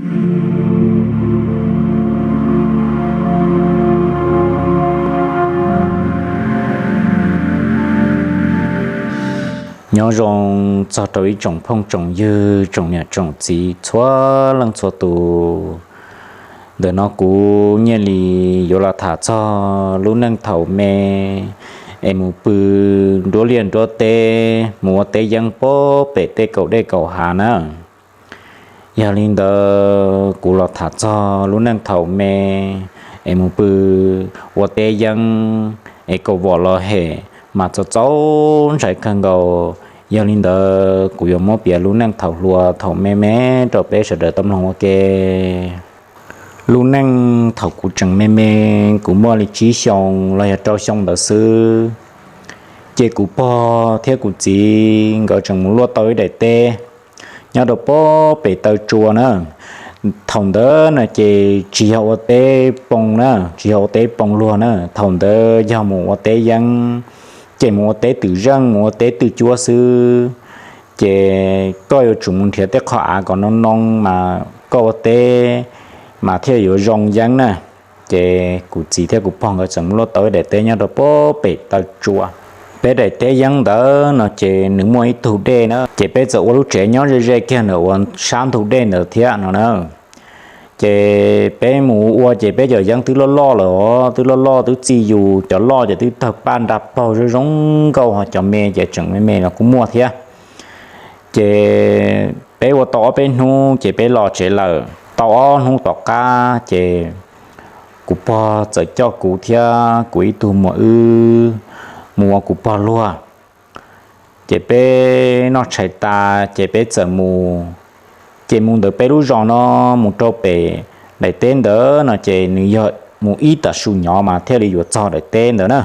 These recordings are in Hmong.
Nyob zoo txog rau ib tsoom phooj tsoom ywg, tsoom niam tsoom txiv txhua leej txhua tus. Ntawm no kuv Nyiaj Lis yuav los tham txog lub neej thaum me es mus pw nruab liaj nruab teb, mus ua teb yeeb puag pem tej kaum dej kaum hav na. Yog li ntawd kuv los tham txog lub neej thaum me es mus pw ua teb yeeb es kaum vom los hem mas txaus txaus ntshai kawg nkaus. Yog li ntawd kuv yuav muab piav lub neej thaum hluas thaum me me rau peb sawv daws tau mloog ua ke. Lub neej thaum kuv tseem me me, kuv muaj li tsib xyoo los yog rau xyoo ntawd xwb, ces kuv pog thiab kuv txiv nkawd tseem mus luaj tau ib daim teb nyob rau puag pem taw tsua na. Thaum ntawd no ces tsis yog ua teb poo na, tsis yog ua teb poo luag na, thaum ntawd yog mus ua teb yeeb, ces mus ua teb twm zeej, mus ua teb twj cuab xwb. Ces koj yuav tsum mus nrhiav tej qhov av kom noo noo mas koj ua teb mas thiaj yuav zoo yeeb na. Ces kuv txiv thiab kuv pog nkawd txawm mus luaj tau ib daim teb nyob rau puag pem taw tsua. Peb daim teb yeeb ntawd no ces nws muaj ib tug dej na, ces peb txawm ua lub tsev nyob ze ze kiag ntawm uas sab ntug dej ntawd thiab no na. Ces peb mus ua ces peb cov yeeb twb loj loj lawm os, twb loj loj twb txi yus, cov loj ces twb tawg paj nra paug zoo zoo nkauj, ho cov me ces tseem me me los kuj muaj thiab. Ces peb ua tau ob peb hnub ces peb los tsev lawm. Tau ob hnub tom qab ces kuv pog txawm coj kuv thiab kuv ib tug muam wb mus ua kuv pog luag. Ces peb noj tshais tas ces peb txawm mus. Ces mus ntawm peb lub zos no mus rau pem daim teb ntawd no ces nws yog mus ib tav su nyob mas thiaj li yuav txog daim teb ntawd na.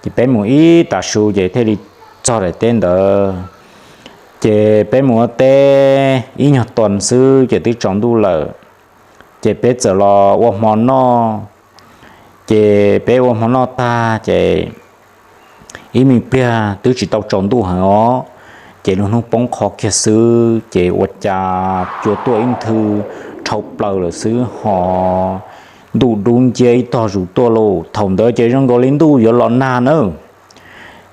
Ces peb mus ib tav su ces thiaj li txog daim teb ntawd. Ces peb mus ua teb ib nyuag tuas xwb ces twb tsaus ntuj lawm. Ces peb txawm los ua hmo noj. Ces peb ua hmo noj tag ces ib me pliag twb tsis tau tsaus ntuj heev os, ces lub hnub poob qho kiag xwb ces ua cas cua tuaj ib nthwv dhau plaws lawm xwb ho ntuj dub nciab ib tog zus tuaj lauj. Thaum ntawd ces zoo nkaus li ntuj yuav los nag nawb.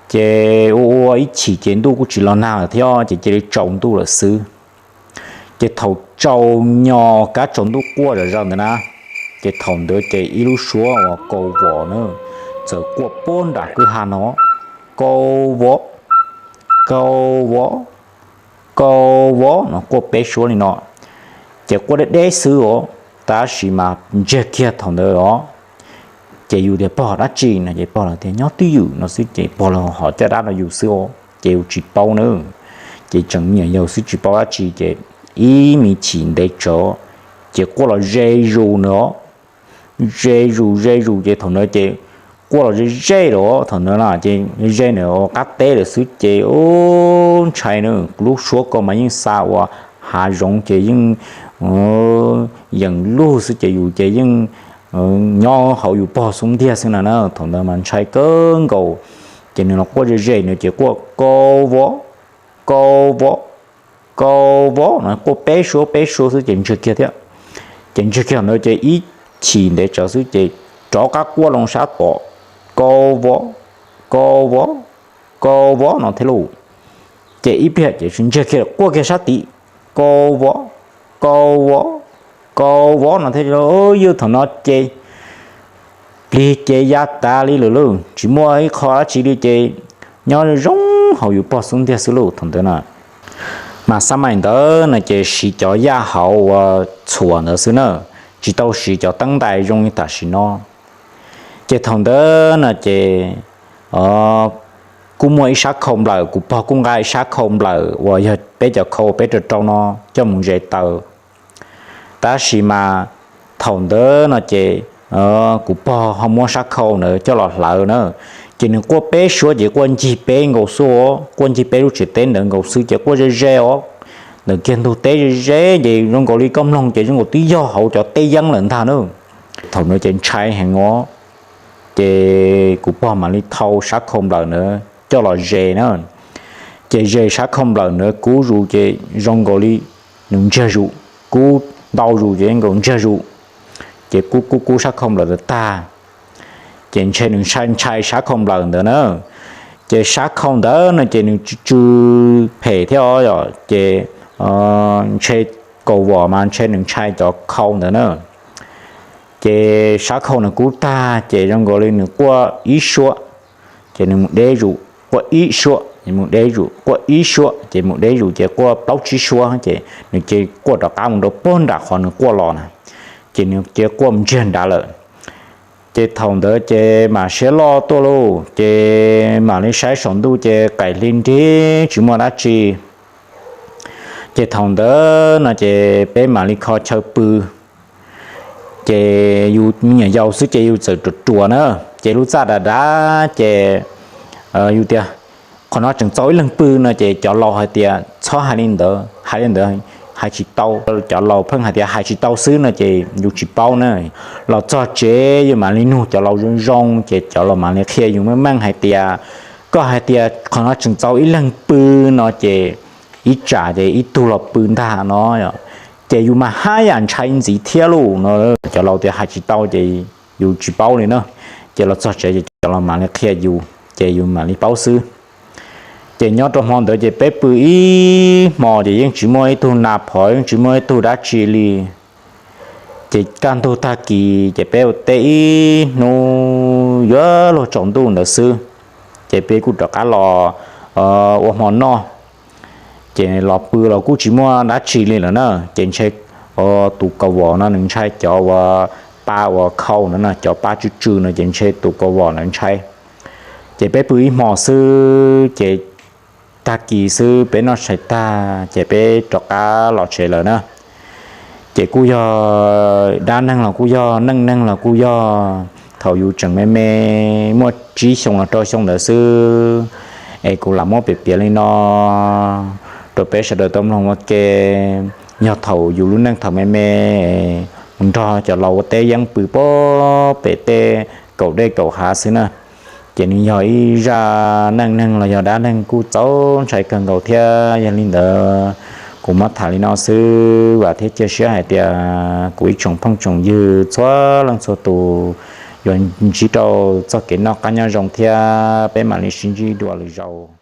Ces ua ua ib chim ces ntuj kuj tsis los nag lawm thiab ces cia li tsaus ntuj lawm xwb. Ces thaum tsaus nyo kab tsaus ntuj quaj zom zaws ntawd na, ces thaum ntawd ces ib lub suab uas kau vos na txawm quaj puag nram kwj ha no, kau vos, kau vos, kau vos no quaj peb suab li no. Ces quaj deb deb xwb os, tab sis mas ntsiag kiag thaum ntawd os. Ces yus tias pog dab tsi no ces pog los tias nyob twj ywm no xwb ces pog los hov caj dab rau yus xwb os ces yus tsis paub na. Ces tseem me nyuam yaus xwb tsis paub dab tsi ces ib me chim ntev tsawv ces quaj los ze zus na, ze zus ze zus ces thaum ntawd ces quaj los ze ze lawm thaum ntawd na ces ze ntawm qab teb lawm xwb ces ntshai na, lub suab ko mas yeej xa ua hav zoov ces yeej yeem lug xwb ces yus ces yeej nyob hauv yus pog xub ntiag xwb na na. Thaum ntawd mas ntshai kawg nkaus. Ces nws los quaj ze ze nws ces quaj kau vov, kau vov, kau vov no quaj peb suab peb suab xwb ces ntsiag kiag thiab. Ces ntsiag kiag ntawd ces ib chim ntev tsawv xwb ces rov qab quaj loo sab tom, kau vov, kau vov, kau vov no thiab lauj. Ces ib pliag ces ntsiag kiag quaj kiag sab tid, kau vov, kau vov, kau vov no thiab. Yog thaum no ces plig ces ya tas li lawm lauj, tsis muaj ib qho dab tsi li ces nyob zoo hauv yus pog xub ntiag xwb lauj thaum ntawd na. Mas xab maim ntawd no ces siv cov yaj hauv uas txhuam ntawd xwb na, tsis tau siv cov teeb ntais zoo li tam sim no. Ces thaum ntawd no ces kuj muaj ib sab khau nplawm, kuv pog kuj nqa ib sab khau nplawm uas yog peb cov khau peb rau rau no coj mus zes taws. Tab sis mas thaum ntawd no ces kuv pog ho muab sab khau ntawd coj los hlawv na, ces nws quaj peb suab ces quaj ncig peb nkaus xwb, quaj ncig peb lub tsev teb ntawd nkaus xwb ces quaj ze ze os, ntawm kiag ntug teb ze ze ces zoo nkaus li koj mloog ces zoo nkaus twb yog hauv cov teb yeeb lawm ntag na. Thaum ntawd ces ntshai heev os, ces kuv pog mam li thau sab khau nplawm ntawd coj los zes na. Ces zes sab khau nplawm ntawd kub zus ces zoo nkaus li nws ntsiag zus. kub ntau zus ces nkaus ntsiag zus, ces kub kub kub sab khau nplawm ntawd tag, ces ntshe nws ntshai ntshai sab khau nplawm ntawd na. Ces sab khau ntawd no ces nws tsw tsw phem thiab os, ces ntshe kaum vom mas ntshe nws ntshai cov khau ntawd na. Ces sab khau nws kub tag ces zoo nkaus li nws quaj ib suab, ces nws mus deb zus, quaj ib suab, mus deb zus, quaj ib suab, ces mus deb zus ces quaj plaub tsib suab, ces nws cia quaj rov qab mus rau pog nram qhov nws quaj los na, ces nws cia quaj ntsiag nrad lawm. Ces thaum ntawd ces mam siab loj tuaj lauj, ces mam li saib saum ntuj ces qaim hli nrig tsis muaj dab tsi. Ces thaum ntawd no ces peb mam li kho chaw pw. Ces yus me nyuam yaus xwb ces yus txawm ruam ruam na, ces lub txaj dav dav ces yus tias, qhov no tseem txaus ib leeg pw no ces cov laus hais tias txhob hais li ntawd, hais li ntawd hais tsis tau. Cov laus pheej hais tias hais tsis tau xwb no ces yus tsis paub na. Los txog tsev yus mam li nug cov laus zoo zoo ces cov laus mam li qhia yus meej meej hais tias, koj hais tias qhov no tseem txaus ib leeg pw no ces ib tsam ces ib tug los pw ntag no, ces yus mas haj yam ntshai ntxiv thiab lauj no. Cov laus tias hais tsis tau ces yus tsis paub li na. Ces los txog tsev ces cov laus mam li qhia yus ces yus mam li paub xwb. Ces nyob rau hmo ntawd ces peb pw ib hmo ces yeej tsis muaj ib tug nas phov, yeej tsis muaj ib tug dab tsi li. Ces kaj ntug tag kis ces peb ua teb ib hnub yuav luag tsaus ntuj ntawd xwb, ces peb kuj rov qab los ua hmo noj. Ces los pw los kuj tsis muaj dab tsi li lawm na, ces ntshe tus kaus vom no nws ntshai cov uas pa uas khau ntawd no, cov pa tsw tsw no ces ntshe tus kaus vom ntawd ntshai. Ces peb pw ib hmo xwb ces tag kis xwb peb noj tshais tag ces peb rov qab los tsev lawm na. Ces kuj yog dab neeg los kuj yog, neej neeg los kuj yog, thaum yus tseem me me muaj tsib xyoo los rau xyoo ntawd xwb, es kuv lam muab piav piav li no rau peb sawv daws tau mloog ua ke. Yog thaum yus lub neej thaum me me mus nrog cov laus ua teb yeeb pw pem tej kaum dej kaum hav xwb na, ces nws yog ib zaj neej neeg los yog dab neeg kuj txaus ntshai kawg nkaus thiab. Yog li ntawd kuv muab tham li no xwb, vam thiab cia siab hais tias kuv ib tsoom phooj tsoom ywg txhua leej txhua tus yuav ntsib rau txoj kev noj qab nyob zoo thiab peb mam li sib ntsib dua lwm zaus.